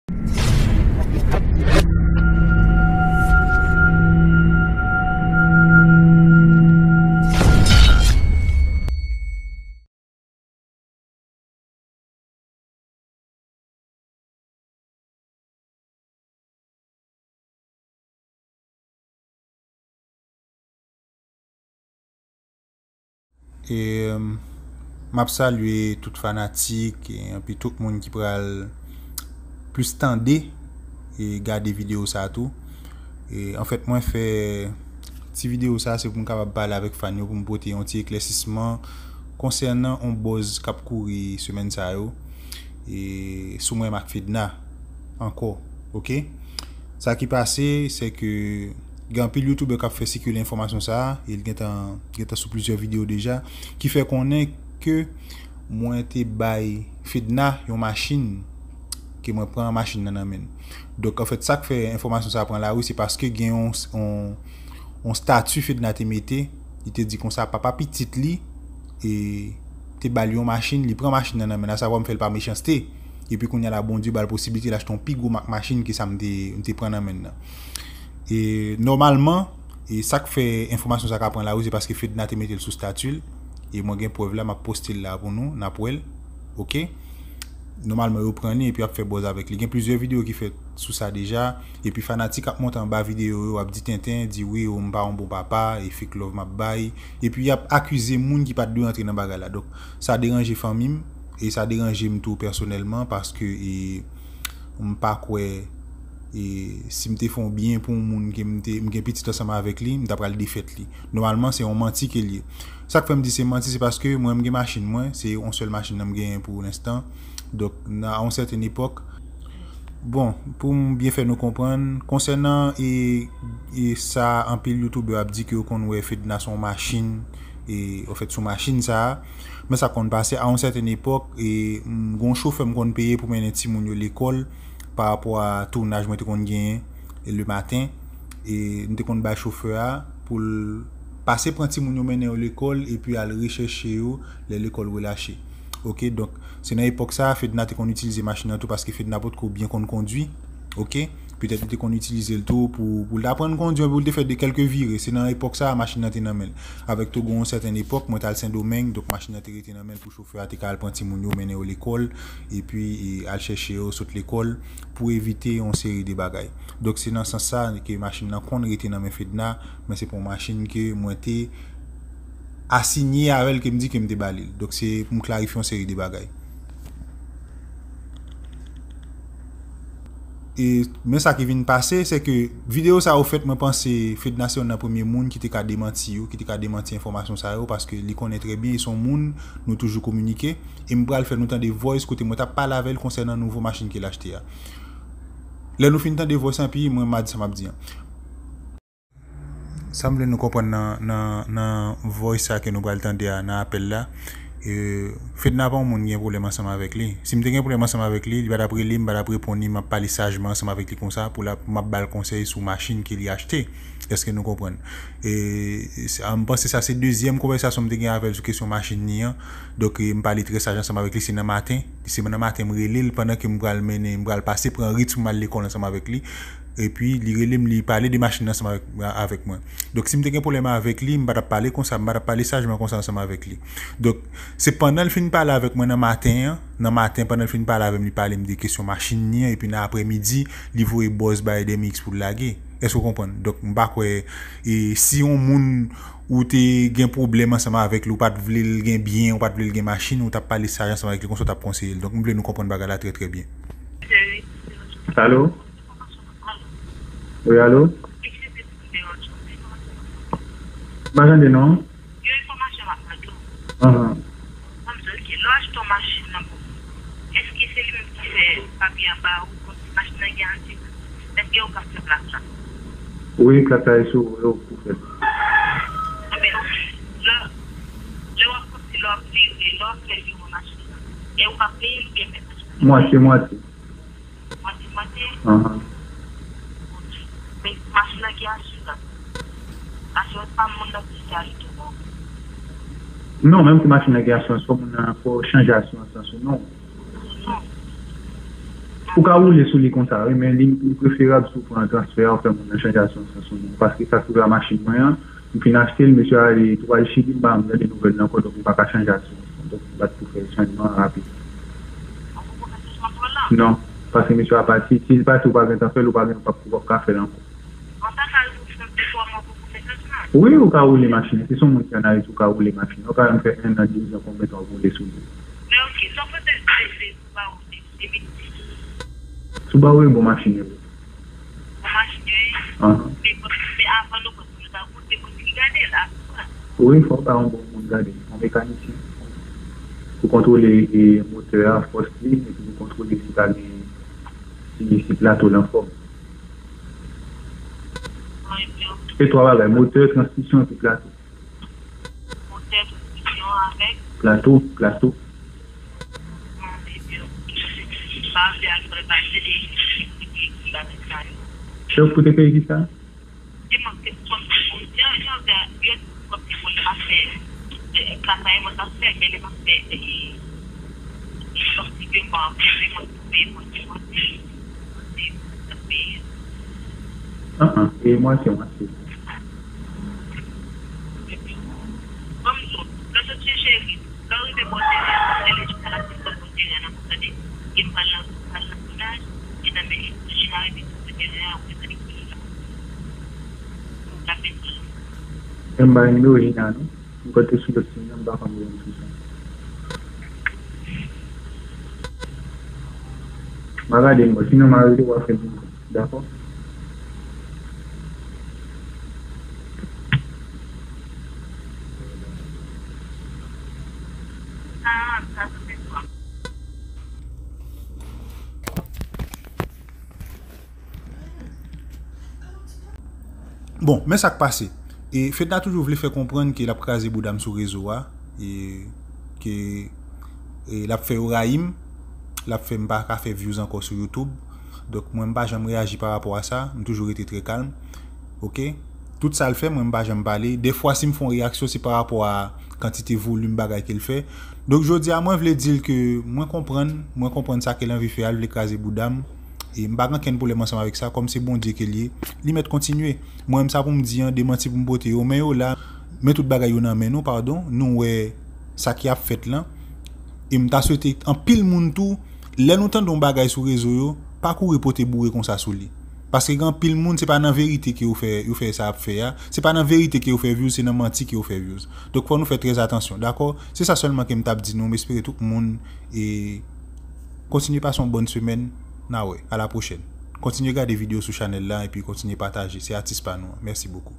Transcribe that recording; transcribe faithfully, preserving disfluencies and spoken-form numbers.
E, m ap salye tout fanatik, e, epi tout moun ki pral plis tande e gade videyo sa tou. E, anfèt, mwen fè ti videyo sa, se pou m kapab pale avèk fan yo, pou m pote yon ti eklèsisman konsènan yon buzz k ap kouri semèn sa yo, e, sou mwen ak Fedna ankò, oke? Sa ki pase, se ke gen anpil youtubè k ap fè sikile enfòmasyon sa a, e l gentan, gentan sou plizyè videyo deja, ki fè konnen ke mwen te bay Fedna yon machin, ke mwen pran machin nan nan men l. Donk, anfèt, sa k fè enfòmasyon sa a pran lari, se paske gen yon, yon, yon stati Fedna te mete, li te di konsa, papa pitit li, e, te ba l yon machin, li pran machin nan nan men l, asavwa m fè l pa mechanste. Epi kounye a la, Bondye ba l posiblite l achte yon pi gwo mak machin ke sa m te, m te pran nan men l nan. E nòmalman, e sa k fè enfòmasyon sa ka pran lari, se paske Fedna te mete l sou stati l. E mwen gen prèv la, m ap poste l la pou nou, n ap wè l. Oke? Nòmalman, yo pran li epi y ap fè buzz avèk li. Gen plizyè videyo ki fèt sou sa deja. Epi fanatik ap monte anba videyo yo, ap di tenten, di wi, o, m pa yon bon papa, e fake love m ap bay. Epi y ap akize moun ki pa t dwe antre nan bagay la. Donk, sa deranje fanmi m, e sa deranje m tou pèsonèlman, paske, e, m pa kwè, e, si m te fè yon byen pou yon moun ke m te, m gen pitit ansanm avèk li, m ta pral defèt li. Nòmalman, se yon manti ke l ye. Sa k fè m di se manti, se paske mwen, m gen machin mwen, se yon sèl machin nan m genyen pou lenstan. Donk, nan, a yon sèten epòk, bon, pou m byen fè nou konprann, konsènan, e, e sa anpil youtubè ap di ke yo konn wè Fedna sou yon machin, e, anfèt, sou machin sa a, men sa konn pase, a yon sèten epòk, e, m, gen yon chofè m konn peye pou mennen timoun yo lekòl, pa rapò a tounaj mwen te konn genyen, e, le maten, e, m te konn bay chofè a pou l pase pran timoun yo mennen yo lekòl, epi al rechèche yo lè lekòl relache. Oke, donk, se nan epòk sa a, Fedna te konn itilize machin nan tou, paske Fedna potko byen konn kondui. Oke, petèt li te konn itilize l tou pou, pou l aprann kondui, pou l te fè de kèlke vire. Se nan epòk sa a, machin nan te nan men l. Avèk tou, gen yon sèten epòk, mwen t al Sendomeng, donk machin nan te rete nan men l pou chofè a te ka al pran timoun yo, mennen yo lekòl, epi, e, al chèche yo sot lekòl, pou evite yon seri de bagay. Donk, se nan sans sa ke machin nan konn rete nan men Fedna, men se pa yon machin ke mwen te asinye avè l ke m di ke m te ba li l. Donk, se pou m klarifye yon seri de bagay. E, men sa ki vin pase, se ke videyo sa yo fèt, mwen panse Fedna se youn nan premye moun ki te ka demanti yo, ki te ka demanti enfòmasyon sa yo, paske li konnen trè byen, e se yon moun nou toujou kominike, e m pral fè nou tande voice kote mwen t ap pale avè l konsènan nouvo machin ke l achte a. Lè nou fin tande voice lan, epi mwen, m a di sa m ap di an. Sa m vle nou konprann nan, nan, nan voice sa ke nou pral tande a, nan apèl la, e, Fedna pa yon moun gen pwoblèm ansanm avèk li. Si m te gen pwoblèm ansanm avèk li, li pa t ap rele m, pa t ap reponn li, m ap pale sajman ansanm avèk li konsa, pou l ap, m ap ba l konsèy sou machin ke li achte. Èske nou konprann? E, se, a, m panse sa se dezyèm konvèsasyon m te gen avè l sou kesyon machin li an. Donk, e, m pale trè saj ansanm avèk li, se nan maten. Se nan maten m rele l pandan ke m pral mennen, m pral pase pran rit pou m al lekòl ansanm avèk li. Epi, li rele m, li pale de machin nan ansanm avèk, avèk mwen. Donk, si m te gen pwoblèm avèk li, m pa t ap pale konsa, m pa t ap pale sajman konsa ansanm avèk li. Donk, se pandan l fin pale avèk mwen nan maten an, nan maten, pandan l fin pale avè m, li pale m de kesyon machin li an, epi nan aprèmidi, li voye buzz bay Demi X pou l lage. Èske w konprann? Donk, m pa kwè, e, si yon moun ou te gen pwoblèm ansanm avèk li, ou pa t vle l gen byen, ou pa t vle l gen machin, ou t ap pale saj ansanm avèk li, konsa w t ap konseye l. Donk, m vle nou konprann bagay la trè, trè byen. Alo? Wi, alo? M pa tande non. Yon enfòmasyon m ap mande w. Ahan. Ban m di w, oke, lè w achte yon machin nan pou ou, èske se li menm ki fè papye a ba ou, kòmsi machin nan gen asirans? Èske yo ka fè plak la? Wi, plak la e sou ou yo pou fèt. Enben, oke. Lè, lè w ap konti, lè w ap vire, lè w ap fè vire machin nan, e ou ka peye l oubyen menm machin nan? Mwatye, mwatye. Mwen te mande. Ahan. Men machin nan gen asirans. Asirans pa moun nan ki te achte non. Non, menm si machin nan gen asirans, fò moun nan, fò chanje asirans lan sou non. Non. Ou ka woule sou li konsa, wi, men li preferab si w pran transfè a, ou fè moun nan chanje asiranans ou non. Paske sa ki rive a machin mwen an, m fin achte l, mesye a ale tou al Chili, m pa janm tande nouvèl li ankò, donk m pa ka chanje asirans mwen. Donk m pa t pou fè chanjman an rapid. Non, paske mesye a pati, si l pati, ou pa gen tan fè l, ou pa gen, ou p ap, ou p ap ka fè l ankò. Wi, ou ka woule machin. Si se yon moun ki ann Ayiti, ou ka woule machin. Ou ka menm fè en an, de zan, konbyen tan w ap woule sou li. Subaru e bon machin yo ye. Bon machin yo ye? Ahan. Men, men avan nou pran sou Subaru, se moun ki gade l, avan. Wi, fò w bay yon bon moun gade l. Yon mekanisyen. Pou kontwole, e, motè a, fòs li, epi pou kontwole si ta gen, si, si plato l anfòm. Se twa bagay, motè, transmisyon epi plato. Motè, transmisyon avèk? Plato, plato. Chèf pou te peye ki sa? Ah, ah, e mwatye, mwatye. Menm ba nimewo Jina non. M pa te sou lòt sim nan, m pa konn rele m sou sa. M a gade m, sinon m a rele w a fè bingo. Dakò? Bon, men sa k pase. E Fedna toujou vle fè konprann ke l ap kraze bouda m sou rezo a, e ke, e l ap fè yo rayi m, l ap fè m pa ka fè views ankò sou YouTube. Donk, mwen, m pa janm reyaji pa rapò a sa, m toujou rete trè kalm. Oke? Tout sa l fè, mwen, m pa janm pale. Dèfwa, si m fè yon reyaksyon, se pa rapò a kantite volim bagay ke l fè. Donk, jodi a, mwen vle di l ke mwen konprann, mwen konprann sa ke l anvi fè a, l vle kraze bouda m. E m pa gen okenn pwoblèm ansanm avèk sa, kòm se Bondye ke l ye, li mèt kontinye. Mwen menm sa pou m di an, demanti pou m pote yo, men yo la, men tout bagay yo nan men nou, padon, nou wè sa ki ap fèt lan. E m ta swete anpil moun tou, lè nou tande yon bagay sou rezo yo, pa kouri pote boure konsa sou li. Paske gen anpil moun, se pa nan verite ke yo fè, yo fè sa y ap fè a, se pa nan verite ke yo fè views, se nan manti ke yo fè views. Donk, fò nou fè trè atansyon, dakò? Se sa sèlman ke m t ap di nou, m espere tout moun e kontinye pase yon bòn semèn. N a wè. A la pwochèn. Kontinye gade videyo sou chanèl la epi kontinye pataje. Se atis pa nou an. Mèsi bokou.